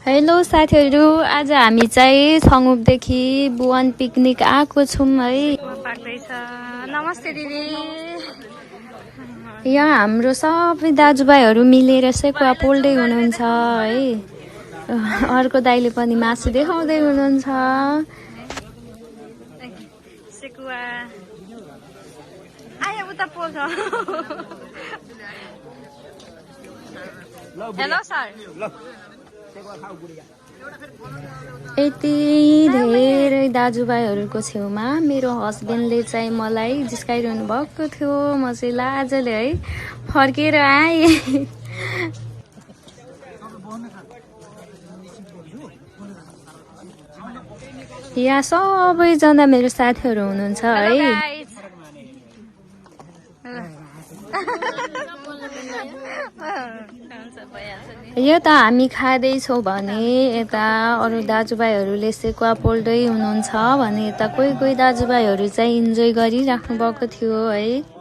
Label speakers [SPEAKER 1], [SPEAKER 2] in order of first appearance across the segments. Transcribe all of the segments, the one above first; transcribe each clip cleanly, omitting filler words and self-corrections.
[SPEAKER 1] Hello साथीहरू, आज हामी चाहिँ छङुपदेखि बुवान पिकनिक आएको छौँ है। नमस्ते दिदी। यहाँ हाम्रो सबै दाजुभाइहरू मिलेर सेकुवा पोल्दै हुनुहुन्छ है। अर्को दाइले पनि मासु देखाउँदै हुनुहुन्छ। सेकुवा आयो उता पोल्छ। Hello sir. यति धेरै दाजुभाइहरूको छेउमा मेरो हस्बेन्डले चाहिँ मलाई जिस्काइरहनु भएको थियो। म चाहिँ लाजले है फर्केर आएँ। यहाँ सबैजना मेरो साथीहरू हुनुहुन्छ है। यो त हामी खाँदैछौँ भने यता अरू दाजुभाइहरूले सेकुवा पोल्दै हुनुहुन्छ भने यता कोही कोही दाजुभाइहरू चाहिँ इन्जोय गरिराख्नु भएको थियो है।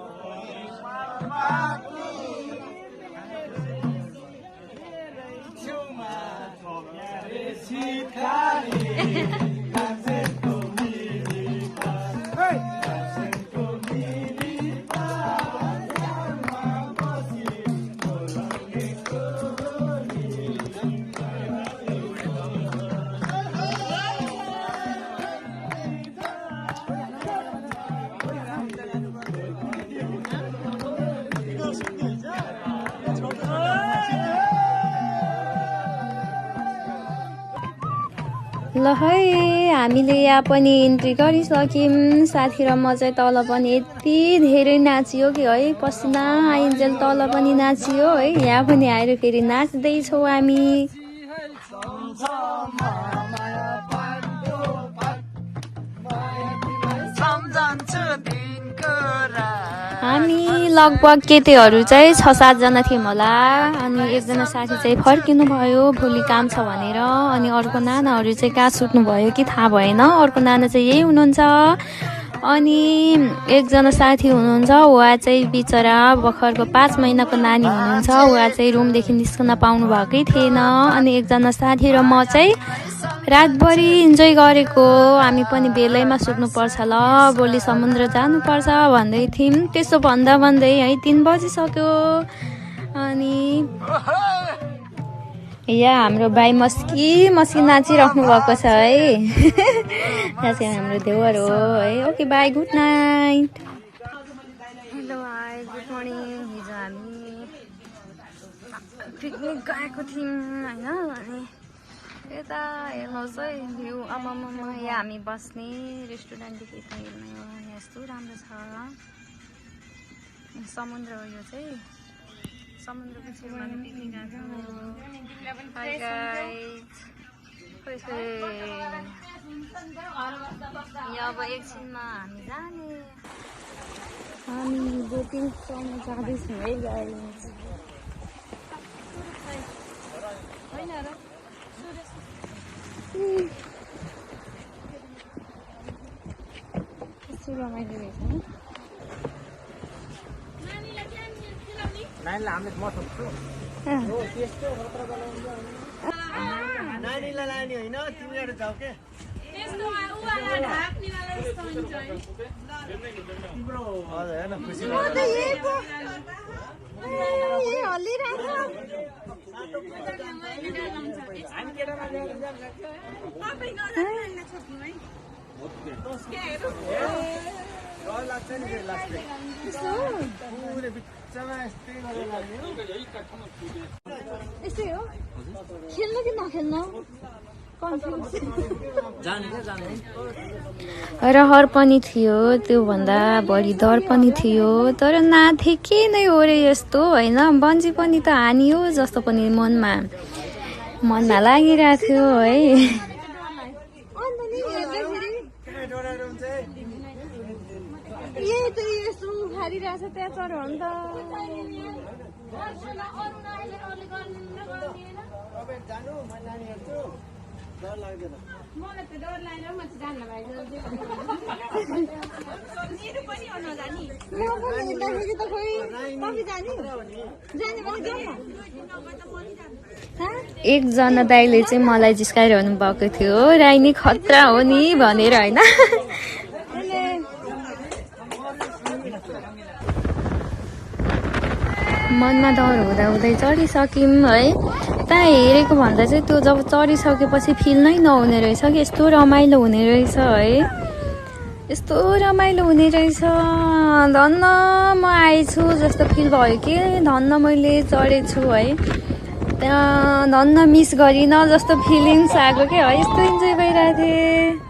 [SPEAKER 1] ल है हामीले यहाँ पनि इन्ट्री गरिसक्यौँ। साथी र म चाहिँ तल पनि यति धेरै नाचियो कि है, पसिना आइन्जेल तल पनि नाचियो है। यहाँ पनि आएर फेरि नाच्दैछौँ हामी। हामी लगभग केटीहरू चाहिँ 6-7 जना थियौँ होला। अनि एकजना साथी चाहिँ फर्किनु भयो भोलि काम छ भनेर। अनि अर्को नानाहरू चाहिँ कहाँ सुत्नु भयो कि थाहा भएन। अर्को नाना चाहिँ यही हुनुहुन्छ। अनि एकजना साथी हुनुहुन्छ, उहाँ चाहिँ बिचरा भर्खरको 5 महिनाको नानी हुनुहुन्छ। उहाँ चाहिँ रुमदेखि निस्कन पाउनु भएकै थिएन। अनि एकजना साथी र म चाहिँ रातभरि इन्जोय गरेको। हामी पनि बेलैमा सुत्नुपर्छ ल, भोलि समुद्र जानुपर्छ भन्दै थियौँ। त्यसो भन्दा भन्दै है 3 बजिसक्यो। अनि यहाँ हाम्रो भाइ मस्की नाचिराख्नु भएको छ है। यहाँ चाहिँ हाम्रो देवर हो है। ओके भाइ, गुड नाइट। हेलो भाइ, गुड मर्निङ। हिजो हामी पिकनिक गएको थियौँ होइन। अनि यता हेर्नुहोस् है भ्यू। आमामा, यहाँ हामी बस्ने रेस्टुरेन्टदेखि यता हेर्नु यहाँ यस्तो राम्रो छ। समुद्र हो यो चाहिँ। समुद्रको छेउमा पिकनिक आएको। High guys. यहाँ अब एकछिनमा हामी जाने। हामी बोटिङ चढ्न जाँदैछौँ है गाइस। होइन र कस्तो रमाइलो रहेछ नि।
[SPEAKER 2] नानीलाई हामीले म सक्छु हो त्यस्तो खतरा बनाउँछ। नानीलाई लाने होइन, तिमीहरू जाऊ के त्यस्तो उवाला ढाक निलाई यस्तो हुन्छ है। तिम्रो हजुर हैन खुसी म त यही पो यही हल्लिरहेछ। हामी केटामा जान्छ तपाई नजाने छोड्नु है। ओके के हेरौ डर लाग्छ नि फेरि लास्ट त्यस्तो पुरै बिचमा यस्तै गरेर लाग्यो।
[SPEAKER 1] यस्तै हो। खेल्नु कि नखेल्नु रहर पनि थियो, त्योभन्दा बढी डर पनि थियो। तर नाथे के नै हो रे यस्तो होइन। बन्जी पनि त हानियो जस्तो पनि मनमा लागिरहेको थियो है।
[SPEAKER 2] डर लाग्दैन
[SPEAKER 3] मलाई त डर लागेर म चाहिँ जान्न भाइ मेरो पनि हो नजानी म पनि हिँड्दाखेरि त खोइ कति जाने जाने भने जाउँ
[SPEAKER 1] एकजना दाइले चाहिँ मलाई जिस्काइरहनु भएको थियो राइनी खतरा हो नि भनेर होइन मनमा डर हुँदा हुँदै चढिसक्यौँ है त्यहाँ हेरेको भन्दा चाहिँ त्यो जब चढिसकेपछि फिल नै नहुने रहेछ कि यस्तो रमाइलो हुने रहेछ है यस्तो रमाइलो हुने रहेछ धन्न म आएछु जस्तो फिल भयो कि धन्न मैले चढेछु है त्यहाँ धन्न मिस गरिनँ जस्तो फिलिङ्स आएको क्या है यस्तो इन्जोय भइरहेको थिएँ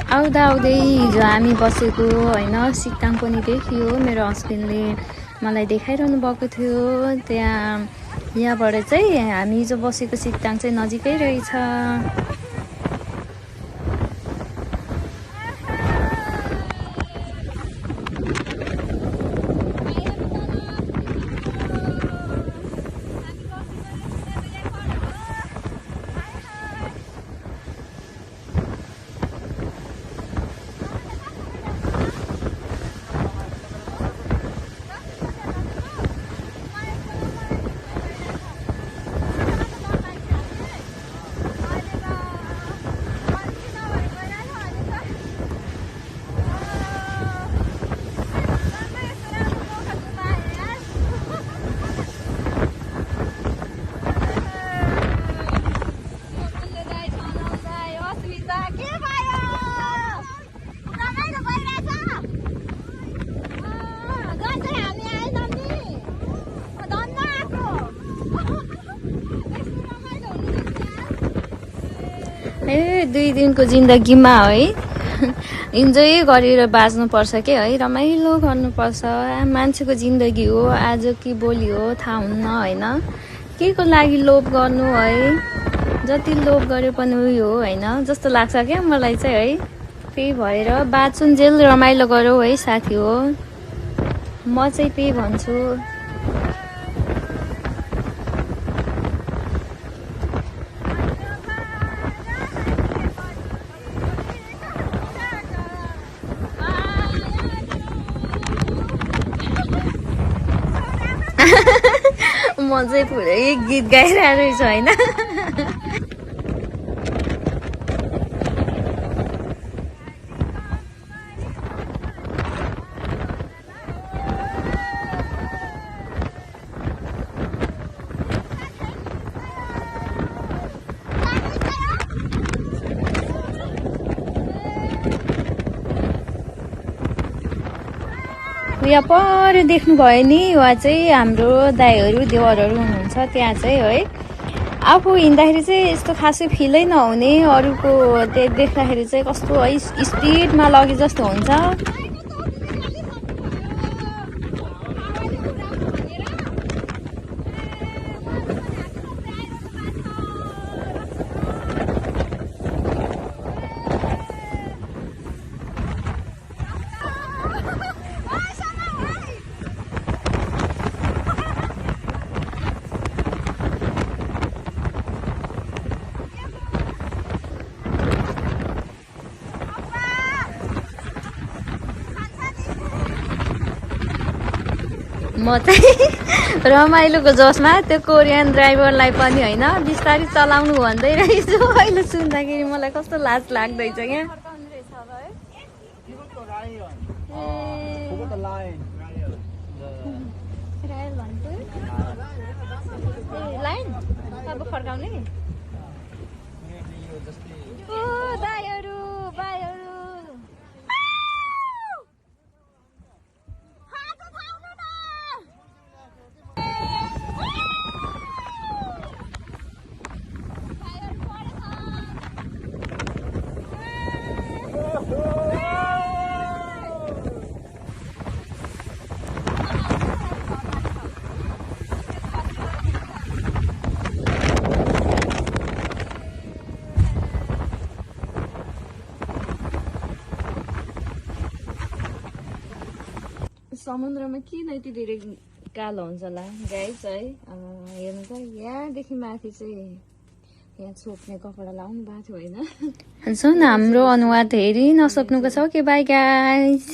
[SPEAKER 1] आउँदा आउँदै हिजो हामी बसेको होइन सिक्ताम पनि देखियो मेरो हस्बेन्डले मलाई देखाइरहनु भएको थियो यहाँबाट चाहिँ हामी हिजो बसेको सिक्ताम चाहिँ नजिकै रहेछ ए 2 दिनको जिन्दगीमा है इन्जोय गरेर बाँच्नुपर्छ के है रमाइलो गर्नुपर्छ मान्छेको जिन्दगी हो आज कि भोलि हो थाहा हुन्न होइन के को लागि लोभ गर्नु है जति लोभ गरे पनि उयो हो होइन जस्तो लाग्छ क्या मलाई चाहिँ है त्यही भएर बाँचुन्जेल रमाइलो गरौँ है साथी हो म चाहिँ त्यही भन्छु म चाहिँ पुरै गीत गाइरहेको छु होइन यहाँ पर देख्नुभयो नि उहाँ चाहिँ हाम्रो दाइहरू देवरहरू हुनुहुन्छ त्यहाँ चाहिँ है आफू हिँड्दाखेरि चाहिँ यस्तो खासै फिलै नहुने अरूको देख्दाखेरि चाहिँ कस्तो है स्पिडमा लगे जस्तो हुन्छ म चाहिँ रमाइलोको जोसमा त्यो कोरियन ड्राइभरलाई पनि होइन बिस्तारै चलाउनु भन्दै रहेछु अहिले सुन्दाखेरि मलाई कस्तो लाज लाग्दैछ क्या लाइन अब फर्काउने दाइहरू भाइहरू समुद्रमा किन यति धेरै कालो हुन्छ होला गाइस है हेर्नु त यहाँदेखि माथि चाहिँ यहाँ छोप्ने कपडा लाउनु भएको थियो होइन जुन हाम्रो अनुहार हेरि नसक्नुको छ के बाई गाइस